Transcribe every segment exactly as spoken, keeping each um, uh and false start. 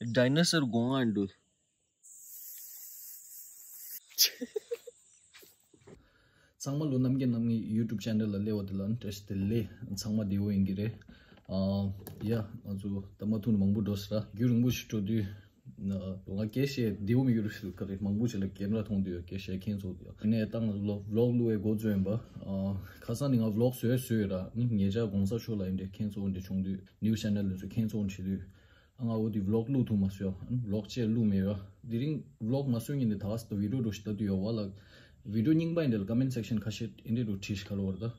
ཌའི་ནོ་སར་སྒོ་ང་འགྲོ། ཚང་མ་ལོ་རྣམ་རྒྱལ་རྣམ་གཉིས་YouTube channel ལ་སླེབས་པ་དེ་ལ་བཀྲ་ཤིས་བདེ་ལེགས། ཚང་མ་བདེ་པོ་ཡིན་གྱི་རེད། ཨ། ཡ། ང་ཚོ་ད་མ་ཐུག་ནས་མང་པོ་འགྲོ་ཟེར། རྒྱུན་རིང་པོ་ཞིག་འགྲོ་དུས། ང་སྐད་བཤད་བདེ་པོ་མི་འགྱུར་ཞིག་ག་རེ་མང་པོ་ཞིག་ལ་ཀེམ་ར་མཐོང་དུས་སྐད་བཤད་ཁྱེད་ཚོ་དུས་ཡིན་ནའི་ད་ང་ཚོ་vlog vlog བླུག་པའི་འགོ་བཙུགས་ཡིན་པ། ཨ། ཁ་སང་ནས་ང་vlog བཟོས་བཟོས་ཡོད་ར། ནི་ཉེ་ཆར་གོང་ས་མཆོག་ལ་ཡིན་འདྲ་ཁྱེད་ཚོ་འདྲ་བྱུང་དུས་news channel ལ་ཚོ་ཁྱེད་ཚོ་འདྲ་བྱེད་དུས། ཨ། ང་འོ་དེ་vlog བླུག་ཐུབ་མ་སོང་། vlog བཅས་བླུག་མེད་ཡོད། དེ་རིང་vlog མ་བཟོས་ཉིན་དེ་ད་ག་ས་ད་video འགྲོ་ཞིག་ལྟ་དུས་ཡོད་བ་ལ། video རྙིང་པ་ཡིན་དེ་ལ་comment section ཁ་ཤས་ཨིན་དྲི་འགྲོ་བྲིས་ཤིག་ག་ལ་བར་ད།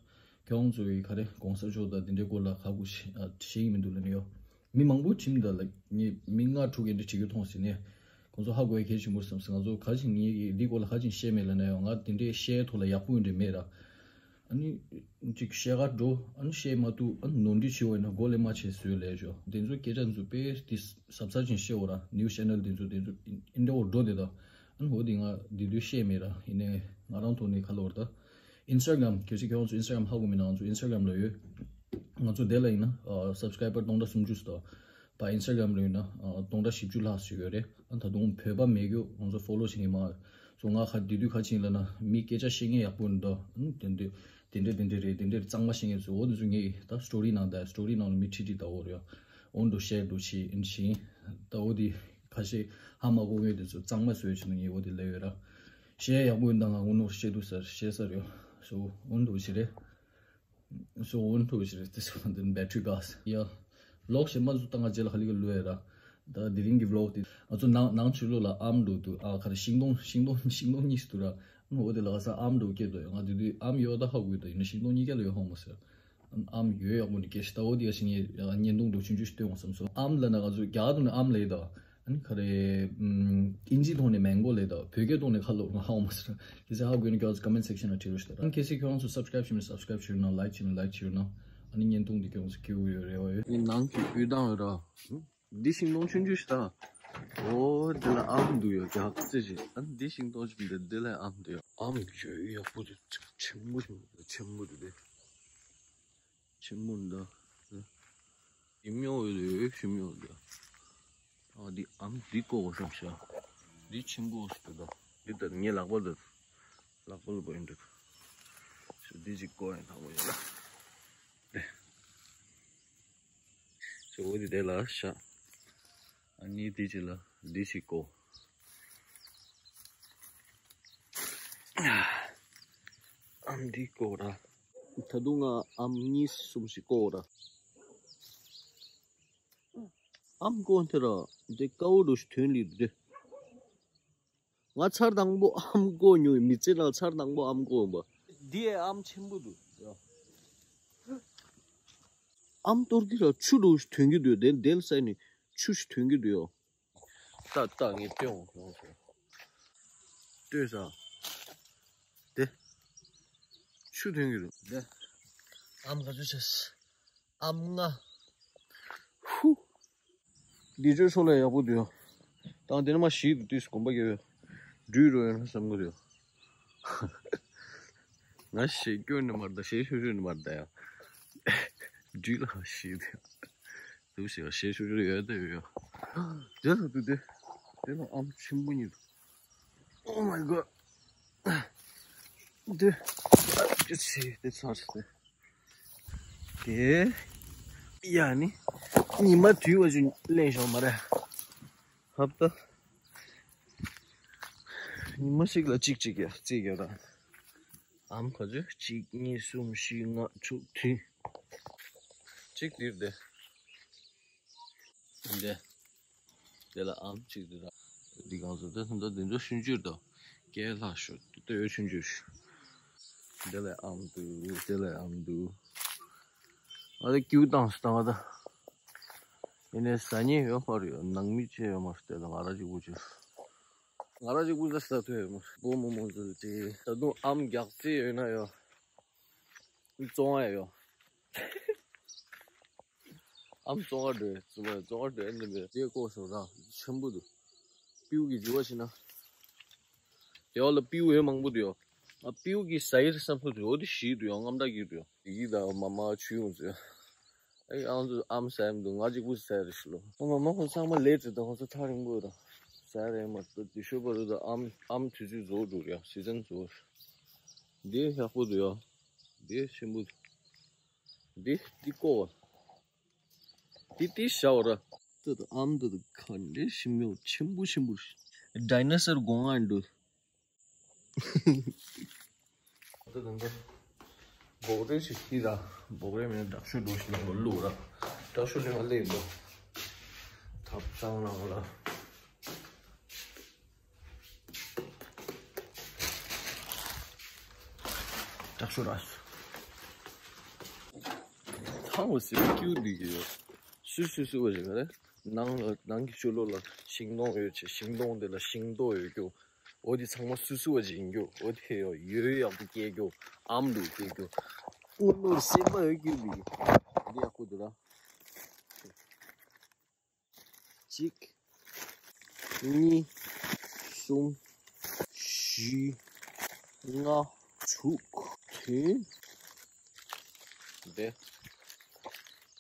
ཁྱོད་ཚོ་ཡི་ག་རེ་གོང་ས་མཆོག་དང་དེ་འདྲའི་སྐོར་ལ་ཁ་ཁུ་ཤེས་ཡིན་མི་འདུག་ལ་ནི་ཡོད། མི་མང་པོ་ཁྲིམས་དང་ལ་ངས་མི་ལྔ་དྲུག་ཡིན་དྲི་བྲིས་རྒྱུ་མཐོང་ཟིན་ནས། ཁོང་ཚོ་ཧ་གོ་ཡ་གལ་ཆེན་པོ་བསམ་སོང་། ང་ཚོ་ག་ཅིག་ངས་འདི་སྐོར་ལ་ག་ཅིག་བཤད་མེད་ལ་ནི་ཡོད། ང་དེ་འདྲའི་བཤད་ཐོག་ལ་ཡག་པོ་ཡིན་འདྲི་མེད་ར། ཨ་ནི། ཅིག་བཤད་ག་འགྲོ། ཨ་ནི་བཤད་མ་ཐུབ། ཨ་ནི་ནོར་འཁྲུལ་བྱས་པ་ཡིན་ན་མགོ་ལས་མ་བྱས་བཟོས་ལས་ཞོ། དེ་ཚོ་སྐད་ཆ་ཚོ་དཔེ་དེ་ཟབ་ཚར་ཅིག་བཤད་འོ་ར། news channel དེ་ཚོ་དེ་ཚོ་ཨིན་འདྲ་འོ་འགྲོ་དེ་ད། ཨ་ནི་འོ་དེ་ང་དེ་དུས་བཤད་མེད་ར། ཡིན་ནའི་ང་རང་ཐོག་ནས་ཁ་ལོ་བར་ད། Instagram གལ་སྲིད་ཁྱེད་རང་ཚོ་Instagram ཧ་གོ་མིན་ན་ང་ཚོ་Instagram ལ་ཡོད། ང་ཚོ་དེ་ལ་ཡིན་ན་ཨ་subscriber སྟོང་ཕྲག་སུམ་ཅུ་ཙམ་དང་། ཕ་Instagram ལ་ཡིན་ན་ཨ་སྟོང་ཕྲག་བཞི་བཅུ་ལྷག་ཞིག་ཡོད་རེད། ཨ་ད་དུང་བོད་པ་མེད་རྒྱུ་ང་ཚོ་follow བྱེད་མཁན་མང་། སོ་ང་ཁ་དེ་དུས་ཁ་ཅིག་ལ་ན་མི་སྐད་ཆ་བཤད་མཁན་ཡག་པོ་འདུག་ཨ་དེ་འདྲ་དེ་འདྲ་དེ་འདྲ་རེད། དེ་འདྲ་གཙང་མ་བཤད་མཁན་ཚོ་འོ་དེ་ཚོ་ངས་ད་story ནང་ད་story ནང་ལ་མི་ཁྲིད་ཁྲིད་ལྟ་བོ་རེད། འོ་འདུག་share འདུག་བྱེད་ཨིན་ཞིང་། ད་འོ་དེ་ཁ་ཤས་ཧ་མ་གོ་མཁན་དེ་ཚོ་གཙང་མ་བཟོས་བྱས་ན་ངས་འོ་དེ་ལབ་ཡོད་ར། བཤད་ཡག་པོ་ཡིན་ད་ང་འོ་ནོར་བཤད་འདུག་ཟེར་བཤད་ས་རེད། སོ་འོ་འདུག་བྱེད་རེད། སོ་འོ་འདུག་བྱེད་རེད། དེ་སོ་འདི་battery gas ཡ། vlog གཞན་པ་ཚོ་ད་ང་རྗེས་ལ་ཧ་ལི་ག་ལོས་ཡ་ར། ད་དེ་རིང་གི་vlog དེ་ང་ཚོ་ནང་ནང་ཆུ་ལོ་ལ་ཨམ་འགྲོ་འདུག་ཨ་ཁ་རེ་ཤིང་སྡོང་ཤིང་སྡོང་ཤིང་སྡོང་གཉིས་སུ་འདུག་ར། འོ་དེ་ལ་ས་ཨམ་འགྲོ་སྐད་དོ་ཡ། ང་དེ་དུས་ཨམ་ཡོད་ད་ཧ་གོ་ཡོད་ད། ཡིན་ན་ཤིང་སྡོང་གཉིས་ཀ་ལ་ཡོད་ཧ་མ་ཟེར། ཨམ་ཡོད་ཡག་པོ་འདི་སྐད་ཤི་ད་འོ་དེ་ཡ་ཤིང་ཡ་བརྙན་ཐུང་འགྲོ་ཆུང་ཆུང་ཞིག་སྟོན་འོང་བསམ་སོང་། ཨམ་ལ་ན་ང་ཚོ་རྒྱ་གར་དུ་ནི་ཨམ་ལས་ད། ཨ་ནི་ཁ་རེ། ཨིན་ཇི་ཐོག་ནས་mango ལས་ད། བོད་སྐད་ཐོག་ནས་ཁ་ལོ་ང་ཧ་མ་ཟེར། གལ་སྲིད་ཧ་གོ་ན་ཁྱོད་ཚོ་comment section ལ་བྲིས་རོགས་ཞུ་ད། ཨ་ནི་གལ་སྲིད་ཁྱོད་རང་ཚོ་subscribe བྱས་མེད་subscribe བྱས་ན། like བྱས་མེད་like བྱས་ན། ཨ་ནི་བརྙན་ཐུང་འདི་ཁྱོད་ཚོ་སྐྱིད་པོ་ཡོད་རེད་བ་ཡོད། ནི་ནང་གི་སྤུས་དང་ཡོད་ར། འདི་ཤིང་སྡོང་ཆུང་ཆུང་ཞིག་ད། འོ་འདི་ལ་ཨམ་འདུག་ཡོད་རྒྱག་རྩེ་ཞིག་ཨ་ནི་འདི་ཤིང་སྡོང་ཞིག་འདི་འདི་ལ་ཨམ་འདུག་ཡོད། ཨམ་ཡོད་ཡག་པོ་འདུག་ཆེན་པོ་ཆེན་པོ་འདུག་དེ། ཆེན་པོ་འདུག་དེ། ཆེན་པོ་འདི། ཞིམ་ཉོ་ཡོད་དེ་ཞིམ་ཉོ་འདི། ཨ་འདི་ཨམ་འདི་བཀོག་བསམ་ཤ། འདི་ཆེན་པོ་ཞིག་འདུག་ད། འདི་ལྟར་ངའི་ལག་པ་ལ། ལག་པ་ལ་བོ་ཡིན་འདུག་འདི་ཅིག་བཀོག་ཡིན་ཐང་པོ་ཡོད་ལ། འདི། འོ་འདི་དེ་ལ་ཤ། ཨ་ནི་འདི་ཅིག་ལ་འདི་ཅིག་བཀོག་ཨམ་འདི་བཀོག་ར། ད་དུང་ང་ཨམ་གཉིས་གསུམ་ཞིག་བཀོག་ར། ཨམ་བཀོག་དེ་ར་འདི་དཀའ་བོ་འགྲོ་ཞིག་ཐོན་ལི་འདུག་ང་ཚར་དང་པོ་ཨམ་བཀོག་མྱོང་མི་ཚེ་ནང་ཚར་དང་པོ་ཨམ་བཀོག་ཡིན་པ། འདི་ཨམ་ཆེན་པོ་འདུག་ཨམ་གཏོར་གི་ར་ཆུ་འགྲོ་ཞིག་ཐོན་གི་འདུག་དེ་དེ་ལ་ས་ནི་ཆུ་ཞིག་ཐོན་གི་འདུག་ཡོ། ལྟ་ལྟ་ངས་སྟོན་འོང་ཡོང་ཟེར། ལྟོས་ས། དེ། ཆུ་ཐོན་གྱི་རེད། དེ། ཨམ་ག་ཚོད་བྱས། ཨམ་ལྔ། ཧུ། འདི་ཆོས་ཤོག་ལས་ཡག་པོ་འདུག་ཡ། དང་དེ་ནས་མ་ཞིག་ཏུ་དུས་གོམ་པ་རྒྱབ་ཡོད། འགྲུལ་རོ་ཡོད་ན་བསམ་གི་རེད། ང་ཞེ་སྐྱོན་ནི་མ་རེད་ད། ཞེ་ཤོད་ཤོད་ནི་མ་རེད་ད་ཡ། འགྲུལ་ལ་ཞིག་ཏུ། དུ་ཞེ་ཞེ་ཤོད་ཤོད་ཡོད་ད་ཡོད་ཡ། དེ་ལ་དུ་དེ། དེ་ལ་ཨམ་ཆེན་པོ་གཉིས་འདུག Oh my god. འདི། ཅི་ཆེ་དེ་ཚར་སོང་། དེ། ཡ་ནི། ཉི་མ་དུས་བ་ཅིན་ལེན་ཤོག་མ་རེད། ཧབ་ད། ཉི་མ་ཞིག་ལ་གཅིག་གཅིག་ཡ་རྩིས་རྒྱག་དང་། ཨམ་ག་ཚོད་གཅིག་གཉིས་གསུམ་བཞི་ལྔ་དྲུག་བདུན། གཅིག་འདིར་བསྡད། འདི། དེ་ལ་ཨམ་གཅིག་འདི་ར། འདི་གང་ཚོ་དེ་ཚོ་འདི་འདི་ཚོ་ཆུང་ཆུང་དང་། སྐད་ལྷག་ཤོད་དེ་ཡོད་ཆུང་ཆུང་ཤོད། དེ་ལ་ཨམ་འདུག་དེ་ལ་ཨམ་འདུག་ཨ་དེ་ཀིའུ་བཏང་སོང་ད་ང་ད། ཡིན་ནའི་ཟ་ཉེ་ཡོད་མ་རེད་ཡོད། ནང་མི་བཅས་ཡོད་མ་རེད་དེ་ལ་ང་ར་གཅིག་པུ་བཅས། ང་ར་གཅིག་པུ་ཟ་ས་ཐོས་ཡོད་མ་རེད། བུ་མོ་མོ་ཚོ་དེ་ད་དུང་ཨམ་རྒྱག་རྩིས་ཡོད་ན་ཡོད། བཙོང་ཡ་ཡོད། ཨམ་བཙོང་ག་འགྲོ་ཡ། བཙོང་ག་འགྲོ་ཡ་ནི་མེད། དེ་ལྐོག་སོང་ར་ཆེན་པོ་འདུག་སྤྲེའུ་གི་རྒྱུ་བ་ཞིག་ན། དེ་བ་ལ་སྤྲེའུ་ཡོད་མང་པོ་འདུག་ཡོ། ཨ་སྤྲེའུ་གི་ཟ་ཡི་རེད་བསམ་སོང་འདུག་འོ་དེ་ཞིག་འདུག་ཡོ། རྔམ་དྲག་གི་འདུག་ཡོ། དེ་གི་ད་མ་མ་ཆུ་ཡོང་ཚོད། ཨེ་ཨང་ཚོ་ཨམ་ཟ་ཡམ་འདུག་ང་གཅིག་པུ་ཟ་རེ་ཞུ་ལོ། ཨོ་མ་མ་ཁོ་ཚང་མ་ལས་བྲེལ་དང་ཁོ་ཚོ་ཐག་རིང་པོ་དང་ཟ་རེ་མ་ཏོ་དེ་ཤོད་པ་རུ་དང་ཨམ་ཨམ་དུས་ཚོད་རྫོགས་འགྲོ་རེད་ཡ། སི་ཛན་རྫོགས། འདི་ཡག་པོ་འདུག་ཡ། འདི་ཞིམ་པོ་འདུག་འདི་འདི་ཀོ་བ། འདི་འདི་ཤ་བ་ར། ཏོ་དང་ཨམ་ཏོ་དང་ག་འདྲའི་ཞིམ་ཉོ་ཆེན་པོ་ཆེན་པོ། ཌའི་ནོ་སར་སྒོ་ང་འདུག་ད་ད་ད། སྦོག་རེ་ཞིག་ཤི་ར། སྦོག་རེ་མེད་དྲག་ཤོས་འགྲོ་ཞིག་ནང་ལ་བླུགས་ར། དྲག་ཤོས་ལེན་མ་ལེན་འགྲོ། ཐབ་ཚང་ནང་ལ། དྲག་ཤོས་ར། ཐང་བ་སི་ཀྱུ་འདི་གི་ཡོད། སུ་སུ་སུ་བ་ཞིག་རེད། ནང་ལ་ནང་གི་ཕྱི་ལོགས་ལ་ཤིང་སྡོང་ཡོད་ཅེས་ཤིང་སྡོང་དེ་ལ་ཤིང་ཏོག་ཡོད་རྒྱུ། འོ་དེ་ཚང་མ་སུ་སུ་བ་ཅིག་ཡིན་རྒྱུ། འོ་དེ་ཡོ་ཡོ་ཡག་པོ་སྐྱེ་རྒྱུ། ཨམ་ལུག་སྐྱེ་རྒྱུ། ཀུ་ནུར་སེམས་པ་ཡོད་རྒྱུ་མི་འདི་ཡག་པོ་འདུག་ར། གཅིག་གཉིས། གསུམ། བཞི། ལྔ། དྲུག་དེ།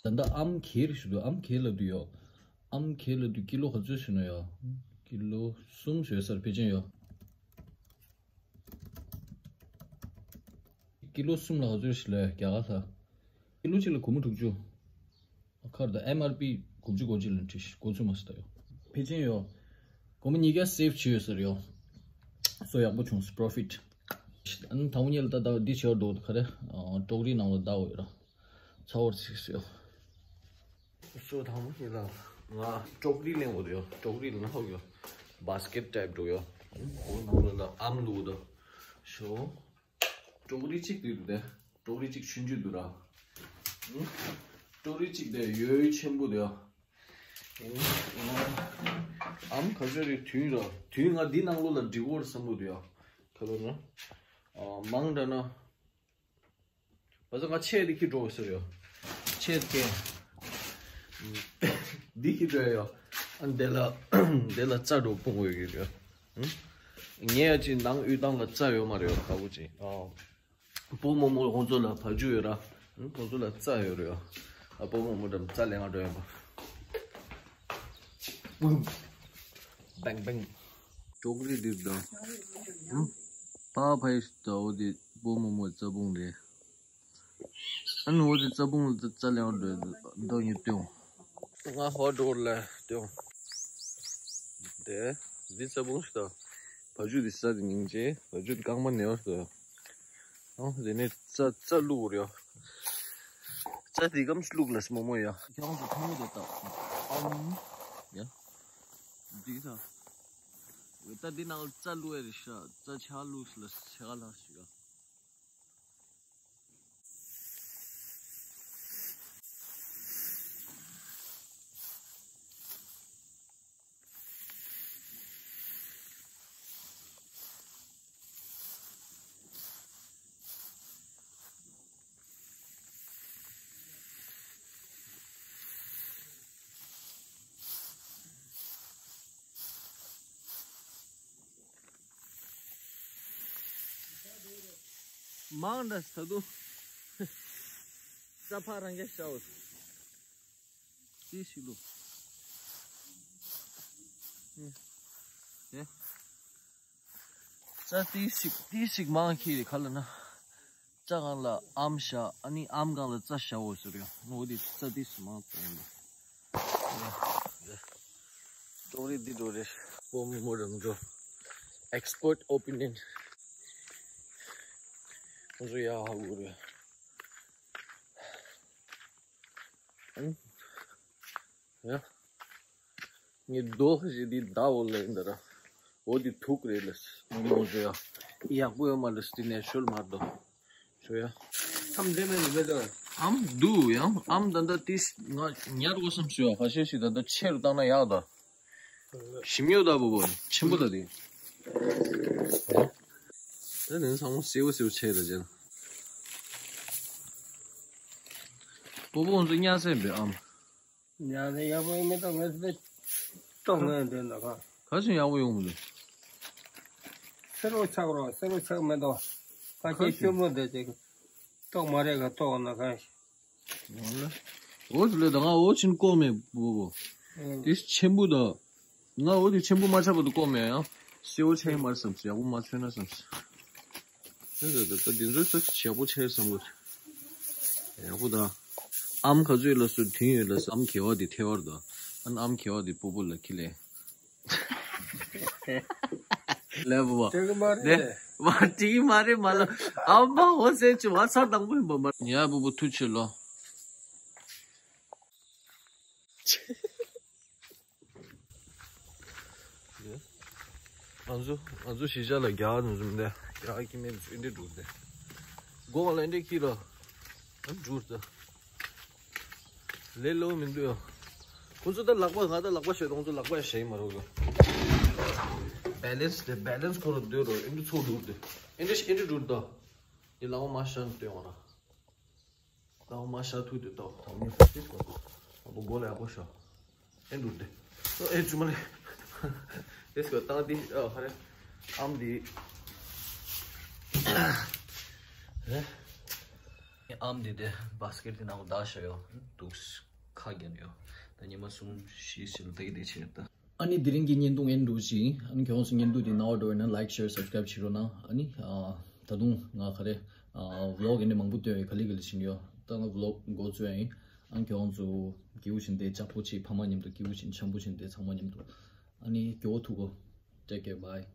ད་ལྟ་ཨམ་གྱེར་ཞུ་དུ་ཨམ་གྱེར་ལ་དུ་ཡོ། ཨམ་གྱེར་ལ་དུ་ཀི་ལོ་ག་ཚོད་ཞུ་ན་ཡོ། ཀི་ལོ་གསུམ་ཞོད་སར་ཕལ་ཆེན་ཡོ། ཀི་ལོ་གསུམ་ལ་ག་ཚོད་ཞིག་ལས་རྒྱ་གར་ལ། ཀི་ལོ་གཅིག་ལ་སྒོར་མོ་དྲུག་ཅུ། ཁར་ད་ཨེམ་ཨར་པི་དགུ་བཅུ་གོ་གཅིག་ལ་འཁྲི་གོ་ཚུལ་མ་སི་ད་ཡོ། ཕལ་ཆེན་ཡོ། སྒོར་མོ་ཉིས་བརྒྱ་སེབ་བྱས་ཡོད་ཟེར་ཡོ། སོ་ཡག་པོ་བྱུང་སོ་པོ་རོ་ཕིཊ། ཨ་ནི་དང་པོ་ཉིད་ལ་ད་ད་འདི་བྱས་འགྲོ་ག་རེ། ཀྲོག་རི་ནང་ལ་ད་འོ་ཡོད་ར། ཚ་བོར་ཚིག་སོ་ཡོ། སོ་དང་པོ་ཉིད་ལ་ང་ཀྲོག་རི་ལེན་འོ་ཡོ། ཀྲོག་རི་ལ་ན་ཧོ་ཡོ། བྷ་སི་ཀེ་ཊི་ཊའིབ་འགྲོ་ཡོ། འོ་ནང་ལ་ན་ཨམ་ལུག་ད་ཤོ། ཀྲོག་རི་གཅིག་འདུག་དེ། ཀྲོག་རི་གཅིག་ཆུང་ཆུང་འདུག་ར། ཀྲོག་རི་གཅིག་དེ་ཡོད་ཆེན་པོ་དེ། ཨམ་ག་ཚོད་རེད་དུས་ར། དུས་ང་འདི་ནང་ལོགས་ལ་འབྲི་བོར་བསམ་པོ་དེ། ག་ལོ་ན། མང་དྲགས་ན། བ་ཚ་ང་ཆེད་དེ་ཁྱི་འགྲོ་ཟེར་ཡོ། ཆེད་ཀྱི། འདི་ཁྱི་འགྲོ་ཡོ། ཨ་འདི་ལ། འདི་ལ་རྩྭ་འགྲོ་སྤུངས་ཡོད་ཀྱི་རེད། ངས་ཡ་ཅི་ནང་དབུས་གཏམ་ལ་རྩྭ་ཡོད་མ་རེད་ཡོ་ཁ་བོ་ཅི། ཨོ། བུ་མོ་མོ་ཁོང་ཚོ་ལ་བ་ཇུ་ཡོད་ར། ཁོང་ཚོ་ལ་རྩྭ་ཡོད་རེད་ཡོ། ཨ་བུ་མོ་མོ་འགྲམ་རྩྭ་ལེན་ང་འགྲོ་ཡོད་པ། བེང་བེང་། ཀྲོག་རི་འདི་དང་། ཧུམ། པ་ཕའི་ད་འོ་དེ་བུ་མོ་མོ་རྩྭ་སྤུངས་རེད། ཨ་ནི་འོ་དེ་རྩྭ་སྤུངས་ལ་རྩྭ་ལེན་འགྲོ་འདུག་ཉིད་སྟོན། ང་ཧོ་འགྲོ་ལ་སྟོན། དེ། འདི་རྩྭ་སྤུངས་ཤིག་ད། བ་ཇུ་འདི་ས་དེ་སྙིང་རྗེ། བ་ཇུ་འདི་རྐང་པ་ནེ་བར་སྟོན། ཨོ་དེ་ནས་རྩྭ་རྩྭ་བླུགས་རེད། རྩྭ་དེ་སྐམ་བླུགས་ལ་སི་མོ་མོ་ཡ། ཁྱེད་རང་ཚོ་ཐུང་ངུ་དེ་ལྟ། ཨམ། ཡ། འགྲིག་ས། ད་འདི་ནང་རྩྭ་བླུགས་ཡ་རེད་ཤག་རྩྭ་ཆག་བླུགས་ལ་ཆག་ལ་ཞིག་ཡ། མང་འདྲ་ས་དུ། ས་ཕ་རང་ག་ཤའོ། ཏི་ཤི་ལུ། ཡ། ཡ། ས་ཏི་ཤིག་ཏི་ཤིག་མང་ཁྱེར་ཁ་ལ་ན། རྩྭ་སྒང་ལ་ཨམ་བཞག་ཨ་ནི་ཨམ་སྒང་ལ་རྩྭ་བཞག་འོ་ཟེར་ཡོད། འོ་དེ་རྩྭ་དེ་སུ་མང་པོ་ཡིན་པ། ཀྲོག་རི་འདི་འགྲོ་རེད། སྤོ་མོ་མོ་རང་འགྲོ། Expert opinion། ཁོང་ཚོ་ཡག་ཧ་གོ་རེད། ཨང་། ཡ། ངས་རྡོ་ཞིག་འདི་ཟླ་འོ་ལེན་འདི་ར། འོ་འདི་ཐུག་རེད་ལ། མོ་མོ་ཟེར་ཡ། ཡག་པོ་ཡོད་མ་རེད་འདི་ནས་ཤོལ་མ་རྡོ། ཤོ་ཡ། ཨམ་འདྲེ་མེད་ནི་མེད་དོ། ཨམ་འདུག་ཡང་ཨམ་ད་ལྟ་ཏིས་ང་ཉར་དགོས་བསམ་ཞུ་ཡ་ཁ་ཤས་ཤིག་ད་ལྟ་ཆེ་རུ་བཏང་ན་ཡག་ད། ཞིམ་ཡོད་ད་བུ་བུ་ཆེན་པོ་ད་དེ། ད་དེ་ཚང་མ་སེའུ་སེའུ་ཆེ་ད་ཅན། བུ་བུ་ང་ཚོ་ཉར་སེ་འབད་ཨམ། ཉར་སེ་ཡག་པོ་མེད་ད་ངས་སེ་ཏོག་ངས་འདོན་ད་ག་ག་ཞིག་ཡག་པོ་ཡོང་མི་འདུག་སེ་རོ་ཆག་རོ་སེ་རོ་ཆག་མེད་དོ། ཁ་ཆེ་ཤོས་མོ་དེ་ཅིག་ཏོག་མ་རེད་ག་ཏོག་ན་ག་ཡང་ལ། འོ་དེ་ལས་ད་ང་འོ་ཆེན་བཀོག་མེད་བུ་བུ། དེ་ཆེན་པོ་ད། ང་འོ་དེ་ཆེན་པོ་མ་ཆགས་པ་དུ་བཀོག་མེད་ཡང་། སེ་འོ་ཆེན་མར་བསམ་སེ་ཡག་པོ་མ་ཆོད་ན་བསམ་སེ། ད་ད་ད་ད་དེ་ཚོ་ས་ཆ་ཡག་པོ་ཆགས་བསམ་གི། ཡག་པོ་ད། ཨམ་ག་ཚོད་ལ་སུ་དུང་ཡོད་ལ་སུ་ཨམ་གེ་བ་དེ་ཐེ་བར་ད། ཨན་ཨམ་གེ་བ་དེ་སྤུ་སྤུ་ལ་ཁི་ལས། ལས་བུ་བ། དེ་གི་མ་རེད། ནས་བ་དེ་གི་མ་རེད་མ་ལ། ཨ་མ་འོ་ཟེར་ཆུ་བ་ཚར་དང་པོ་ཡིན་པ་མ་རེད། ཡ་བུ་བུ་ཐུགས་ཆེ་ལོ། ང་ཚོ་ང་ཚོ་གཞིས་ཆགས་ལ་རྒྱ་ནང་བཟུང་སྟེ་རྒྱ་ཀྱི་མེད་ཚུལ་འདི་འགྲུབ་སྟེ། སྒོ་ང་ལ་འདི་ཁྱི་ལ་འགྲུབ་སྟེ། ལས་སླ་པོ་མི་འདུག་ཡ། ཁོང་ཚོ་ད་ལག་པ་ང་ད་ལག་པ་བཤད་ཁོང་ཚོ་ལག་པ་བཤད་མ་རོགས་ཡ། བེ་ལེན་སི་དེ་བེ་ལེན་སི་ཁོ་ར་སྡོད་རོགས་ཨེ་འདྲ་ཚོ་འགྲུབ་སྟེ། ཨེ་འདྲ་ཨེ་འདྲ་འགྲུབ་ད། ཡི་ལག་པ་མ་བཤད་སྟོན་བ་ར། ལག་པ་མ་བཤད་ཐུག་དེ་ད་ཐང་མི་ཧ་ཏིས་གོ། ད་སྒོ་ལ་ཡག་པོ་བཤད། ཨེ་འགྲུབ་སྟེ། ཨེ་ཅུ་མ་ལེ། ཨེ་སི་གོ་ད་འདི་ཨ་ཧ་རེ། ཨམ་འདི། ཨམ་འདི་དེ་བཱ་སི་ཀེ་ཊི་དེ་ནང་བདག་བཞག་ཡོད་འདུག་ཁ་རྒྱན་ཡོད། ད་ཉི་མ་གསུམ་བཞི་ཞིག་ལ་དེ་གི་དེ་བྱས་ད། ཨ་ནི་དེ་རིང་གི་བརྙན་ཐུང་ཨེ་འདྲ་ཞིག་ཨ་ནི་ཁྱོད་ཚོ་བརྙན་ཐུང་དེ་རྣ་བར་འགྲོ་བས་ན་ལའིཀ་ཤེར་སབ་སི་ཀ་རའིབ་བྱེད་རོགས་གནང་། ཨ་ནི་ཨ་ད་དུང་ང་ག་རེ་ཨ་བི་ལོག་ཨེ་འདྲ་མང་པོ་སྟོན་ཡོད་ག་ལེ་ག་ལེ་བྱེད་ཡོད། ད་ང་བི་ལོག་འགོ་བཙུགས་ཡ་ཡིན། ཨ་ནི་ཁྱོད་ཚོ་སྐྱིད་པོ་བྱེད་དེ་ཅག་པོ་བྱེད་ཕ་མ་མཉམ་དུ་སྐྱིད་པོ་བྱེད་འཆམ་པོ་བྱེད་དེ་ཚང་མ་མཉམ་དུ་ཨ་ནི་སྐྱོ་བོ་ཐུག་གོ། Take care, bye.